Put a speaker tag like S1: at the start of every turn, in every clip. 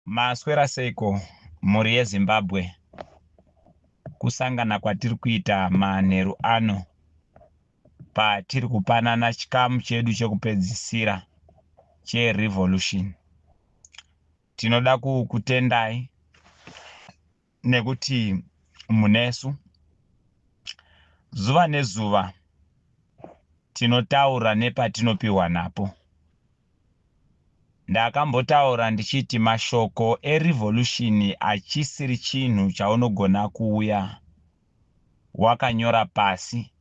S1: Maswera seiko mhuri yeZimbabwe? Kusangana kwatiri kuita manheru ano patiri kupanana chikamu chedu chekupedzisira cherevolution. Tinoda kukutendai nekuti munesu zuva nezuva tinotaura nepatinopiwa napo. Ndakambotaura ndichiti mashoko erevolution hachisiri chinhu chaunogona kuuya wakanyora pasi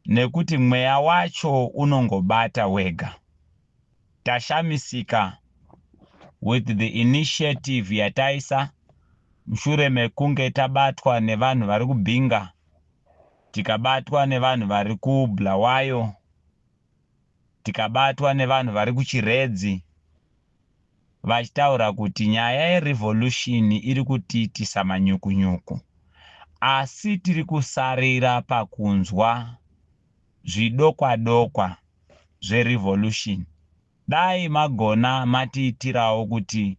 S1: nekuti mweya wacho unongobata wega. Tashamisika with the initiative yataisa mushure mekunge tabatwa nevanhu vari kuBinga, tikabatwa nevanhu vari kuBulawayo, tikabatwa nevanhu vari kuChiredzi vachitaura kuti nyaya yerevolution iri kutiitisa manyukunyuku, asi tiri kusarira pakunzwa zvidokwa-dokwa zverevolution. Dai magona matiitirawo kuti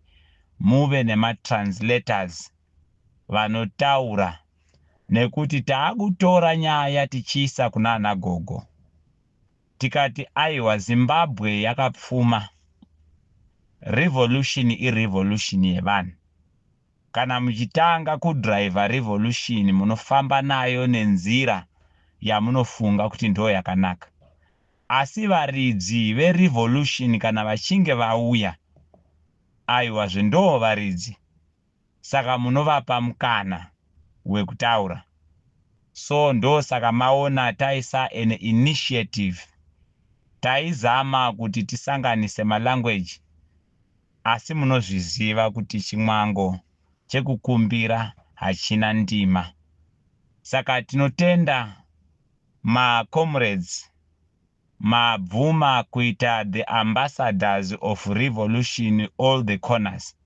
S1: muve nematranslators vanotaura, nekuti taakutora nyaya tichiisa kuna ana gogo tikati aiwa, Zimbabwe yakapfuma. Revolution irevolution yevanhu. Kana muchitanga kudhiraivha revolution, munofamba nayo nenzira yamunofunga kuti ndo yakanaka, asi varidzi verevolution kana vachinge vauya, aiwa, zvendo varidzi, saka munovapa mukana wekutaura. So ndosaka maona taisa an initiative. Taizama kuti tisanganise malanguage, asi munozviziva kuti chimwango chekukumbira hachina ndima. Saka tinotenda macomrades mabvuma kuita the ambassadors of revolution all the corners.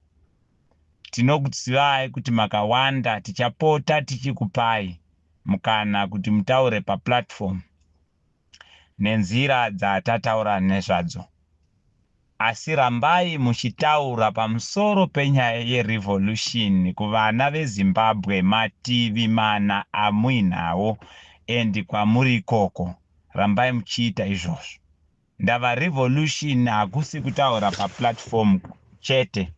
S1: Tinokuzivai kuti makawanda. Tichapota tichikupai mukana kuti mutaure paplatform nenzira dzatataura nezvadzo, asi rambai muchitaura pamusoro penyaya yerevolution kuvana veZimbabwe mativi mana amuinawo and kwamuri ikoko. Rambai muchiita izvozvo. Ndava revolution hakusi kutaura paplatform chete.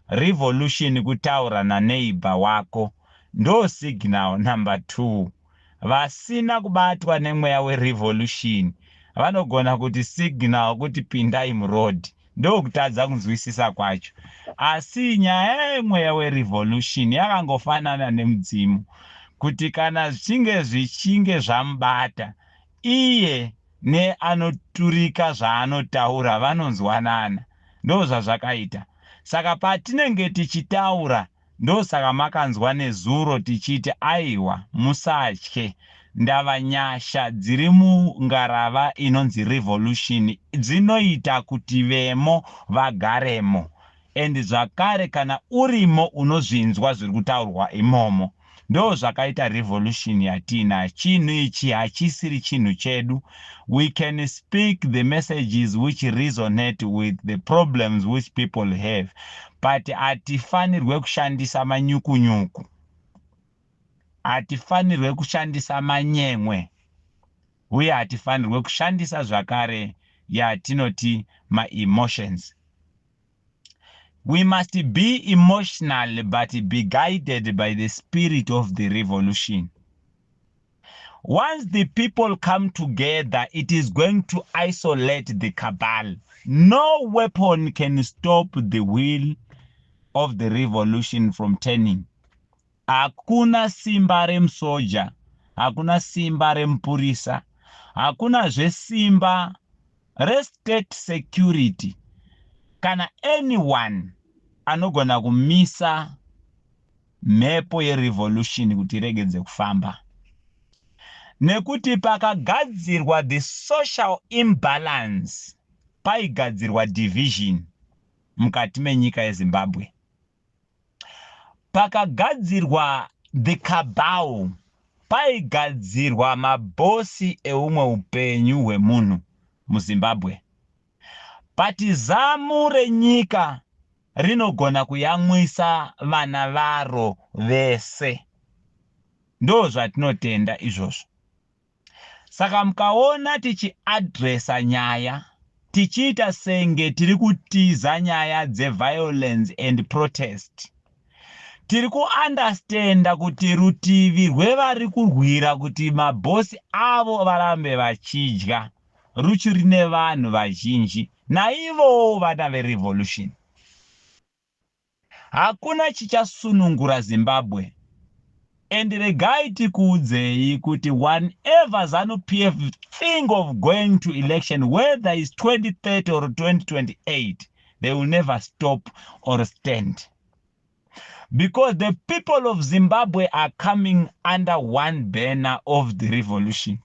S1: Revolution kutaura naneighbor wako. Ndo signal number 2. Vasina kubatwa nemweya werevolution vanogona kuti signal kuti pindai muroad, ndokutadza kunzwisisa kwacho. Asi nyaya yemweya werevolution yakangofanana nemudzimu, kuti kana zvichinge zvamubata iye neanoturika zvaanotaura vanonzwanana. Ndo zvazvakaita. Saka patinenge tichitaura, ndosaka makanzwa nezuro tichiti aiwa, musatye, ndava nyasha dziri mungarava inonzi revolution dzinoita kuti vemo vagaremo, and zvakare kana urimo unozvinzwa zviri kutaurwa imomo. Ndo zvakaita revolution yatiinayo. Chinhu ichi hachisiri chinhu chedu. We can speak the messages which resonate with the problems which people have, but hatifanirwe kushandisa manyukunyuku, hatifanirwe kushandisa manyemwe, uye hatifanirwe kushandisa zvakare yatinoti maemotions. We must be emotional but be guided by the spirit of the revolution. Once the people come together, it is going to isolate the cabal. No weapon can stop the wheel of the revolution from turning. Hakuna simba remusoja, hakuna simba remupurisa, hakunazve simba restate security kana anyone anogona kumisa mhepo yerevolution kuti iregedze kufamba, nekuti pakagadzirwa the social imbalance, paigadzirwa division mukati menyika yeZimbabwe. Pakagadzirwa the cabal, paigadzirwa mabhosi eumwe upenyu hwemunhu muZimbabwe. But zamu renyika. Rinogona kuyamwisa vana varo vese. Ndozvatinotenda izvozvo. Saka mukaona tichiadresa nyaya tichiita senge tiri kutiza nyaya dzeviolence and protest, tiri kuunderstanda kuti rutivi rwevari kurwira kuti mabhosi avo varambe vachidya ruchiri nevanhu vazhinji, naivowo vana verevolution. Hakuna chichasunungura Zimbabwe. And regai tikuudzei kuti whenever ZANU PF think of going to election, whether it's 2030 or 2028, they will never stop or stand, because the people of Zimbabwe are coming under one banner of the revolution.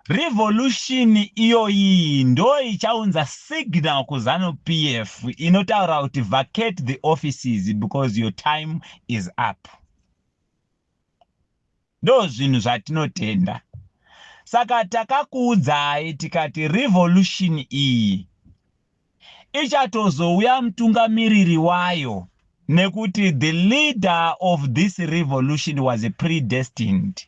S1: Revolution iyoyi ndo ichaunza signal kuZANU PF inotaura kuti, "Vacate the offices because your time is up." Ndo zvinhu zvatinotenda. Saka takakuudzai tikati revolution iyi ichatozouya mutungamiriri wayo, nekuti the leader of this revolution was predestined.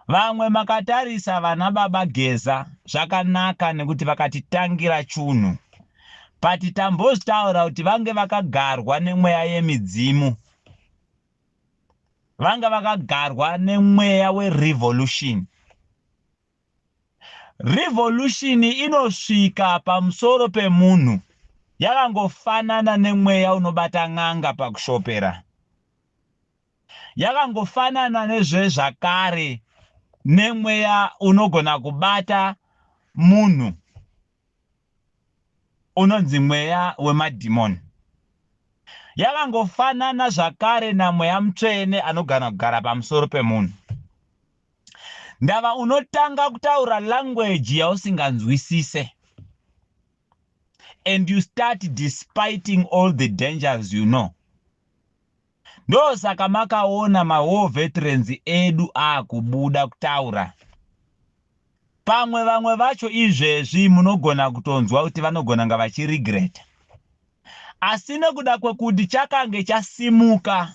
S1: Vamwe makatarisa vana baba Geza zvakanaka nekuti vakatitangira chunhu, but tambozvitaura kuti vange vakagarwa nemweya yemidzimu, vanga vakagarwa nemweya werevolution. Revolution inosvika pamusoro pemunhu yakangofanana nemweya unobata n'anga pakushopera, yakangofanana nezvezvakare nemweya unogona kubata munhu unonzi mweya wemadhimoni, yakangofanana zvakare namweya mutsvene anogona kugara pamusoro pemunhu. Ndava unotanga kutaura language yausinganzwisise and you start despiting all the dangers. Ndosaka makaona mawar veterans edu akubuda kutaura. Pamwe vamwe vacho izvezvi munogona kutonzwa kuti vanogona nga vachiregreta, asi nekuda kwekuti chakange chasimuka,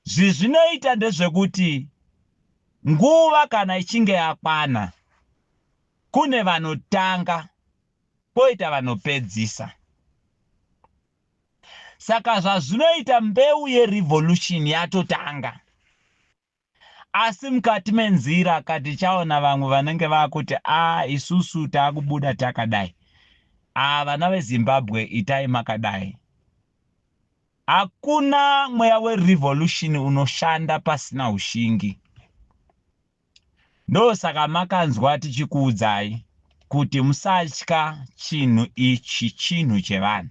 S1: zvizvinoita ndezvekuti nguva kana ichinge yakwana, kune vanotanga, kwoita vanopedzisa. Saka zvazvinoita, mbeu yerevolution yatotanga, asi mukati menzira katichaona vamwe vanenge vakuti, "A, isusu taakubuda takadai. A, vana veZimbabwe, itai makadai." Hakuna mweya werevolution unoshanda pasina ushingi. Ndosaka makanzwa tichikuudzai kuti musatya chinhu ichi, chinhu chevanhu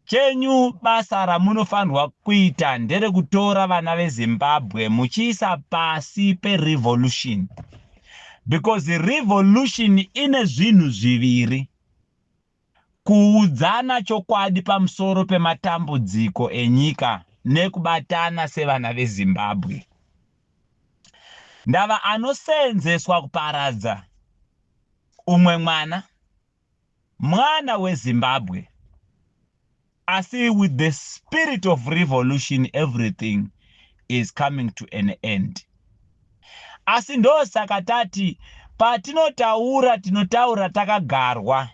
S1: chenyu. Basa ramunofanirwa kuita nderekutora vana veZimbabwe muchiisa pasi perevolution, because revolution ine zvinhu zviviri: kuudzana chokwadi pamusoro pematambudziko enyika nekubatana sevana veZimbabwe. Ndava anoseenzeswa kuparadza umwe mwana, mwana weZimbabwe, asi with the spirit of revolution everything is coming to an end. Asi ndosaka tati patinotaura, tinotaura takagarwa,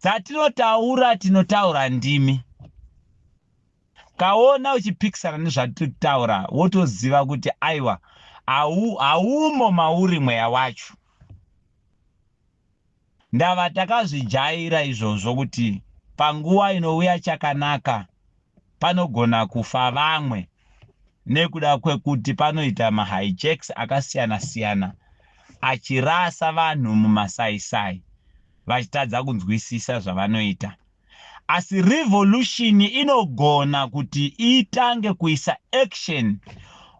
S1: dzatinotaura tinotaura ndimi. Kaona uchipikisana nezvatiri kutaura, wotoziva kuti aiwa, haumo mauri mweya wacho. Ndava takazvijaira izvozvo kuti panguva inouya chakanaka panogona kufa vamwe nekuda kwekuti panoita mahijacks akasiyana-siyana achirasa vanhu mumasaisai vachitadza kunzwisisa zvavanoita. Asi revolution inogona kuti itange kuisa action.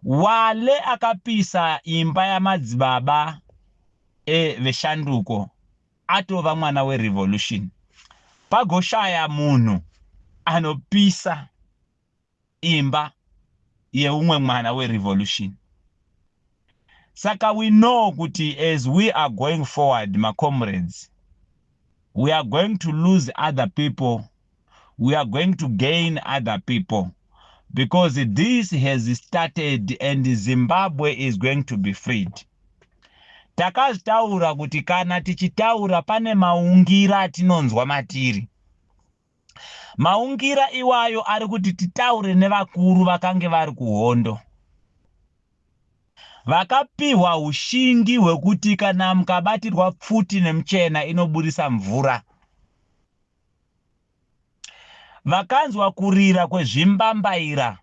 S1: Wale akapisa imba yamadzibaba eveshanduko atova mwana werevolution. Pagoshaya munhu anopisa imba yeumwe mwana werevolution. Saka we know kuti as we are going forward, macomrades, We are going to lose other people. We are going to gain other people. Because this has started and Zimbabwe is going to be freed. Takazvitaura kuti kana tichitaura pane maungira atinonzwa matiri. Maungira iwayo ari kuti titaure nevakuru vakange vari kuhondo. Vakapihwa ushingi hwekuti kana mukabatirwa pfuti nemuchena inoburisa mvura. Vakanzwa kurira kwezvimbambaira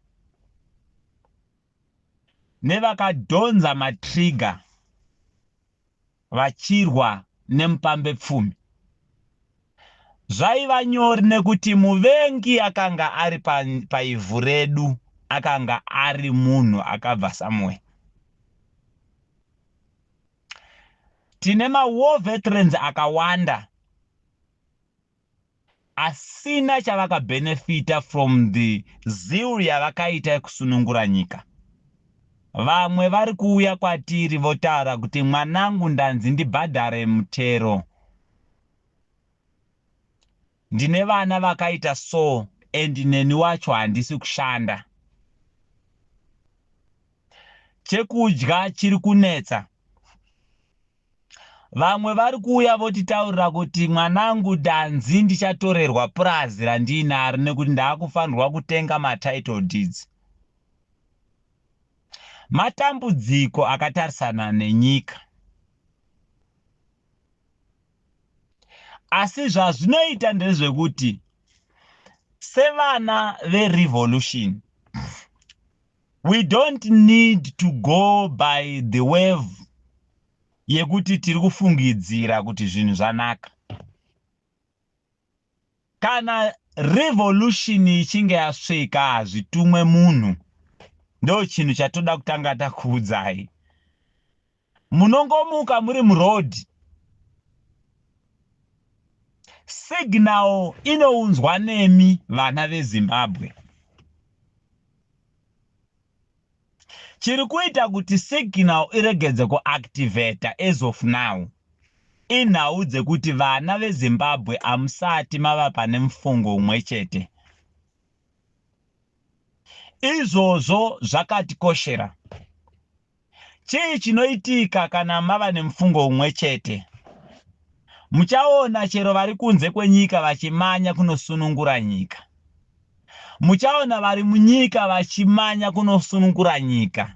S1: nevakadhonza matrigger vachirwa nemupambepfumi. Zvaiva nyore nekuti muvengi akanga ari paivhu redu akanga ari munhu akabva somewhere. Tine mawar veterans akawanda asina chavakabhenefita from the zeal yavakaita yekusunungura nyika. Vamwe vari kuuya kwatiri votaura kuti mwanangu ndanzi ndibhadhare mutero. Ndine vana vakaita so and neni wacho handisi kushanda. Chekudya chiri kunetsa. Vamwe vari kuuya votitaurira kuti mwanangu ndanzi ndichatorerwa purazi randiinaro nekuti ndaakufanirwa kutenga matitle deeds. Matambudziko akatarisana nenyika. Asi zvazvinoita ndezvekuti sevana verevolution we don't need to go by the wave yekuti tiri kufungidzira kuti zvinhu zvanaka. Kana revolution ichinge yasvika hazvitumwe munhu. Ndo chinhu chatoda kutanga takuudzai. Munongomuka muri muroad. Signal inounzwa nemi vana veZimbabwe. Chiri kuita kuti signal iregedze kuactivata as of now inhau dzekuti vana veZimbabwe hamusati mava pane mufungo umwe chete. Izvozvo zvakatikoshera. Chii chinoitika kana mava nemufungo umwe chete? Muchaona chero vari kunze kwenyika vachimanya kunosunungura nyika. Muchaona vari munyika vachimanya kunosunungura nyika.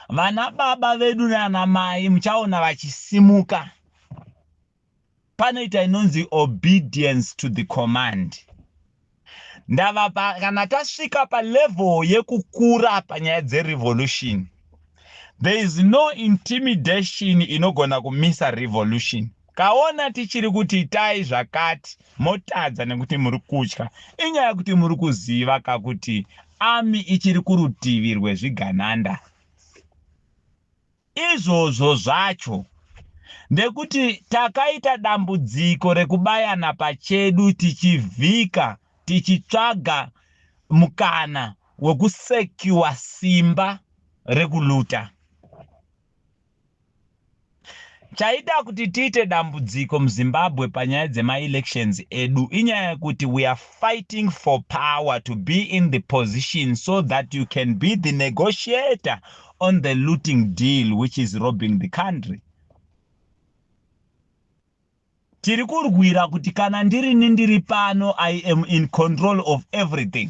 S1: Vana baba vedu nana mai muchaona vachisimuka. Panoita inonzi obedience to the command. Ndava kana tasvika palevel yekukura panyaya dzerevolution, there is no intimidation inogona kumisa revolution. Kaona tichiri kuti itai zvakati motadza nekuti muri kutya. Inyaya yekuti muri kuziva kakuti army ichiri kurutivi rwezvigananda. Izvozvo zvacho ndekuti takaita dambudziko rekubayana pachedu tichivhika tichitsvaga mukana wekusekiwa simba rekuluta. Chaita kuti tiite dambudziko muZimbabwe panyaya dzemaelections edu inyaya yekuti we are fighting for power to be in the position so that you can be the negotiator on the looting deal which is robbing the country. Tiri kurwira kuti kana ndirini ndiri pano I am in control of everything.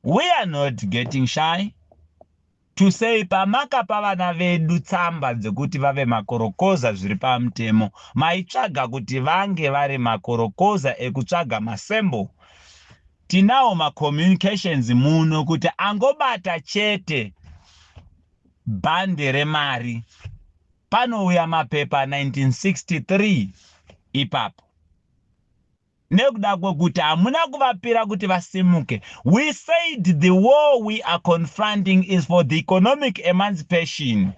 S1: We are not getting shy to say pamakapa vana vedu tsamba dzekuti vave makorokoza zviri pamutemo maitsvaga kuti vange vari makorokoza ekutsvaga masembo. Tinawo macommunications muno kuti angobata chete bhande remari panouya mapepa 1963 ipapo. Nekuda kwekuti hamuna kuvapira kuti vasimuke. We said the war we are confronting is for the economic emancipation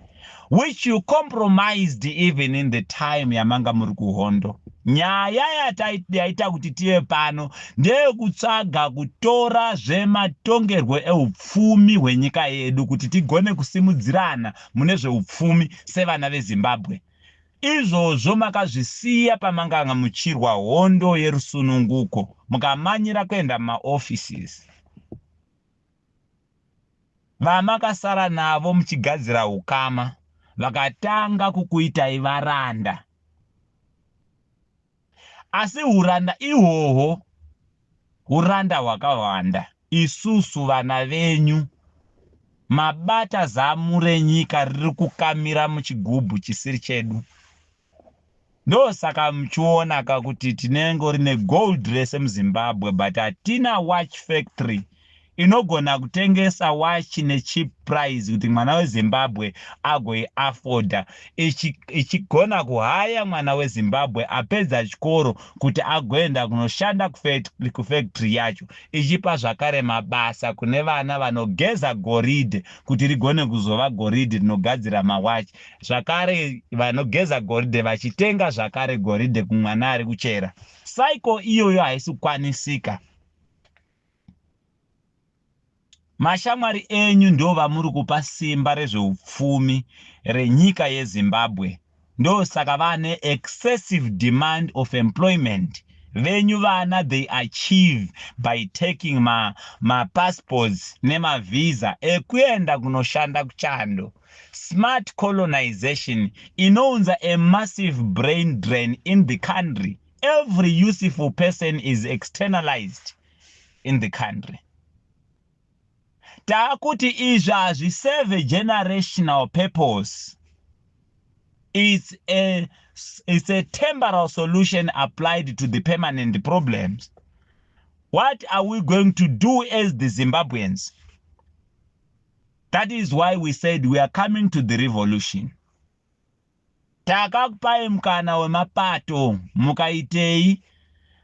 S1: which you compromised even in the time yamanga muri kuhondo. Nyaya yaita kuti tive pano ndeyekutsvaga kutora zvematongerwo eupfumi hwenyika yedu kuti tigone kusimudzirana mune zveupfumi sevana veZimbabwe. Izvozvo makazvisiya pamanganga muchirwa hondo yerusununguko, mukamanyira kuenda mumaoffices. Vamakasara navo muchigadzira ukama vakatanga kukuitai varanda. Asi uranda ihwohwo uranda hwakawanda. Isusu vana venyu mabata zamu renyika riri kukamira muchigubhu chisiri chedu. Ndosaka muchiona ka kuti tinenge rine gold rese muZimbabwe, but hatina watch factory inogona kutengesa watch necheap price kuti mwana weZimbabwe agoiafforda, ichigona kuhaya mwana weZimbabwe apedza chikoro kuti agoenda kunoshanda kufactory yacho, ichipa zvakare mabasa kune vana vanogeza goridhe kuti rigone kuzova goridhe rinogadzira mawachi, zvakare vanogeza goridhe vachitenga zvakare goridhe kumwana ari kuchera. Cycle iyoyo haisi kukwanisika. Mashamwari enyu ndo vamuri kupa simba rezveupfumi renyika yeZimbabwe. Ndosaka vane excessive demand of employment. Venyu vana, they achieve by taking mapassports ma nemavhisa ekuenda kunoshanda kuchando. Smart colonization inounza a massive brain drain in the country. Every useful person is externalized in the country. Taakuti izvi hazviserve generational purpose. It's a temporal solution applied to the permanent problems. What are we going to do as the Zimbabweans? That is why we said we are coming to the revolution. Takakupai mukana wemapato, mukaitei?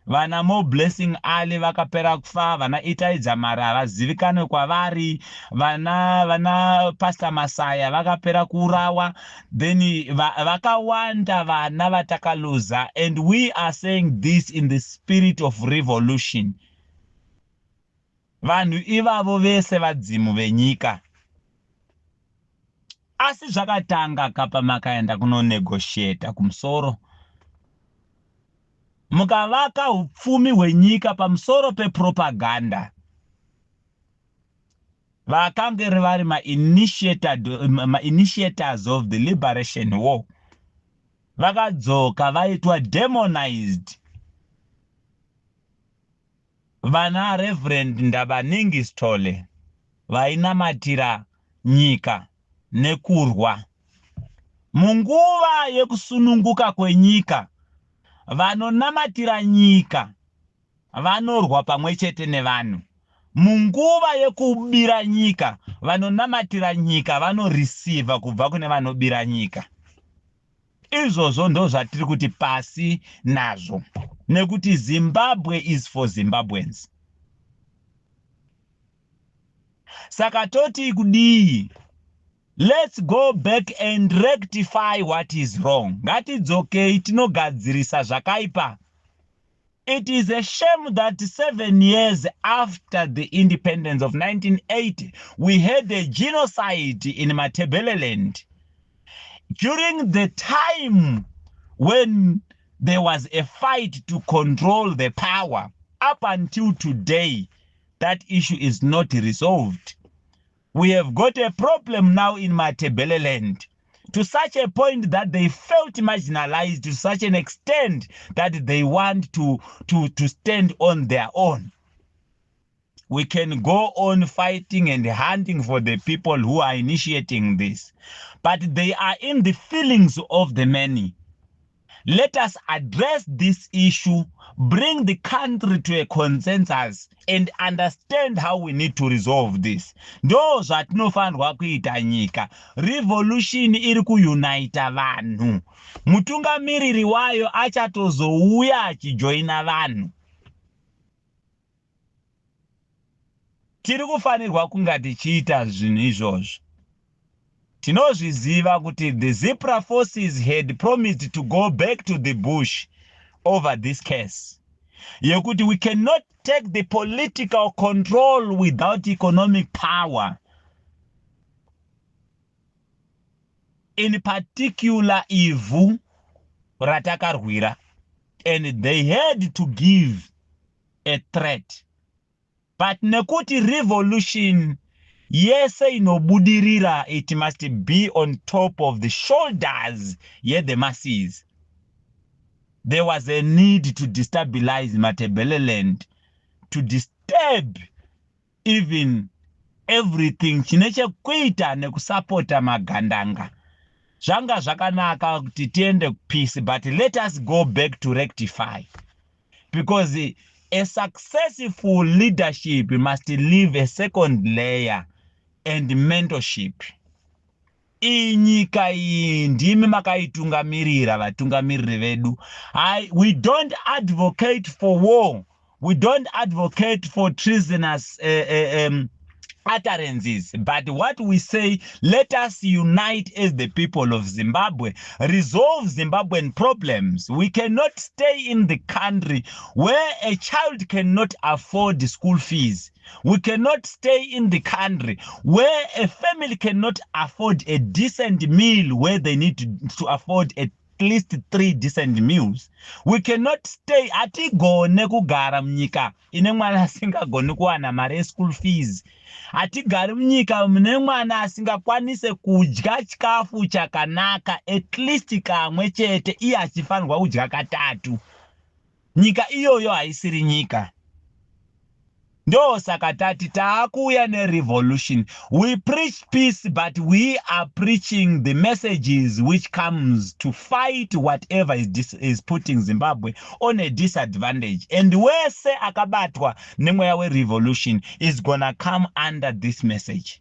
S1: Vana Moreblessing Ali vakapera kufa, vana Itai Dzamara havazivikanwe kwavari, vana Pastor Masaya vakapera kuurawa, then vakawanda vana vatakaluza. And we are saying this in the spirit of revolution. Vanhu ivavo vese vadzimu venyika. Asi zvakatanga kapa makaenda kunonegotiata kumusoro, mukavaka upfumi hwenyika pamusoro pepropaganda. Vakange vari mainitiators of the liberation war vakadzoka vaitwa demonized. Vana Reverend Ndabaningi Sithole vainamatira nyika nekurwa munguva yekusununguka kwenyika, vanonamatira nyika vanorwa pamwe chete nevanhu. Munguva yekubira nyika, vanonamatira nyika vanoreceiva kubva kune vanobira nyika. Izvozvo ndo zvatiri kuti pasi nazvo, nekuti Zimbabwe is for Zimbabweans. Saka toti kudii? Let's go back and rectify what is wrong. Ngatidzokei tinogadzirisa zvakaipa. It is a shame that 7 years after the independence of 1980, we had a genocide in Matebeleland during the time when there was a fight to control the power. Up until today, that issue is not resolved. We have got a problem now in Matebeleland to such a point that they felt marginalized to such an extent that they want to stand on their own. We can go on fighting and hunting for the people who are initiating this, but they are in the feelings of the many. Let us address this issue, bring the country to a consensus and understand how we need to resolve this. Ndo zvatinofanirwa kuita nyika. Revolution iri kuunita vanhu. Mutungamiriri wayo achatozouya achijoina vanhu. Tiri kufanirwa kunga tichiita zvinhu izvozvo. Tinozviziva kuti the ZIPRA forces had promised to go back to the bush over this case yekuti we cannot take the political control without economic power, in particular ivhu. Ratakarwira, and they had to give a threat, but nekuti revolution yese inobudirira, it must be on top of the shoulders yethe masses. There was a need to destabilize Matebeleland, to disturb even everything chine chekuita nekusapota magandanga. Zvanga zvakanaka kuti tiende kupeace, but let us go back to rectify, because a successful leadership must leave a second layer and mentorship. Iyi nyika iyi ndimi makaitungamirira, vatungamiriri vedu. We don't advocate for war, we don't advocate for treasonous utterances, but what we say, let us unite as the people of Zimbabwe, resolve Zimbabwean problems. We cannot stay in the country where a child cannot afford school fees. We cannot stay in the country where a family cannot afford a decent meal, where they need to afford at least three decent meals. We cannot stay, hatigone kugara munyika ine mwana asingagoni kuwana mari yeschool fees. Hatigari munyika mune mwana asingakwanise kudya chikafu chakanaka at least kamwe chete, iye achifanirwa kudya katatu. Nyika iyoyo haisiri nyika. Ndosaka tati taakuuya nerevolution. We preach peace, but we are preaching the messages which comes to fight whatever is putting Zimbabwe on a disadvantage, and wese akabatwa nemweya werevolution is gonna come under this message.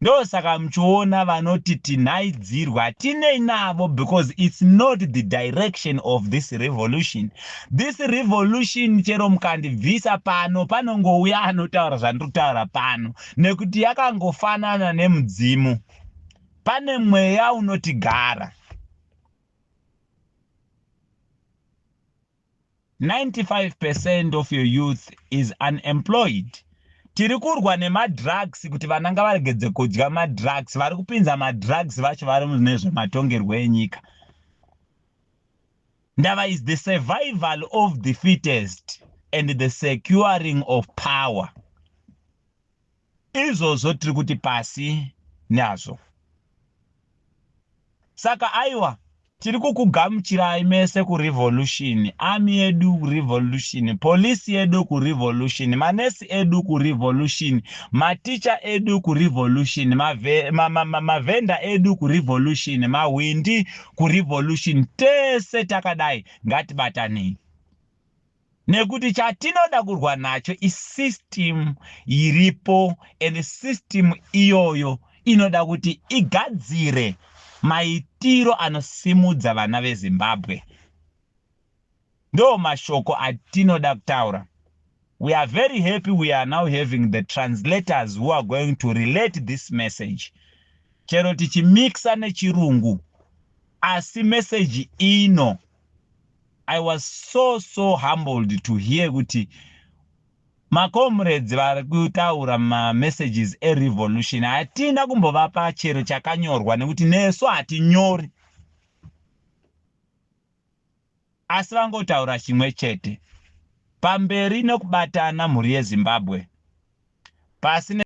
S1: Ndosaka muchiona vanoti tinhaidzirwa, tinei navo, because it's not the direction of this revolution. This revolution, chero mukandibvisa pano, panongouya anotaura zvandiri kutaura pano, nekuti yakangofanana nemudzimu. Pane mweya unotigara. 95% of your youth is unemployed. Tiri kurwa nemadrugs kuti vana ngavaregedze kudya madrugs. Vari kupinza madrugs vacho vari mune zvematongerwo enyika. Ndava is the survival of the fittest and the securing of power. Izvozvo tiri kuti pasi nazvo. Saka aiwa, tiri kukugamuchirai mese kurevolution, army yedu kurevolution, polisi yedu kurevolution, manesi edu kurevolution, maticha edu kurevolution, mavhenda edu kurevolution, mahwindi kurevolution. Tese takadai, ngatibatanei, nekuti chatinoda kurwa nacho isystem iripo, and system iyoyo inoda kuti igadzire maitiro anosimudza vana veZimbabwe. Ndo mashoko atinoda kutaura. We are very happy we are now having the translators who are going to relate this message. Chero tichimixa nechirungu, asi message ino, I was so so humbled to hear kuti macomrades vari kutaura mamessages erevolution. Hatina kumbovapa chero chakanyorwa, nekuti nesu hatinyori, asi vangotaura chimwe chete: pamberi nekubatana, mhuri yeZimbabwe, pasi.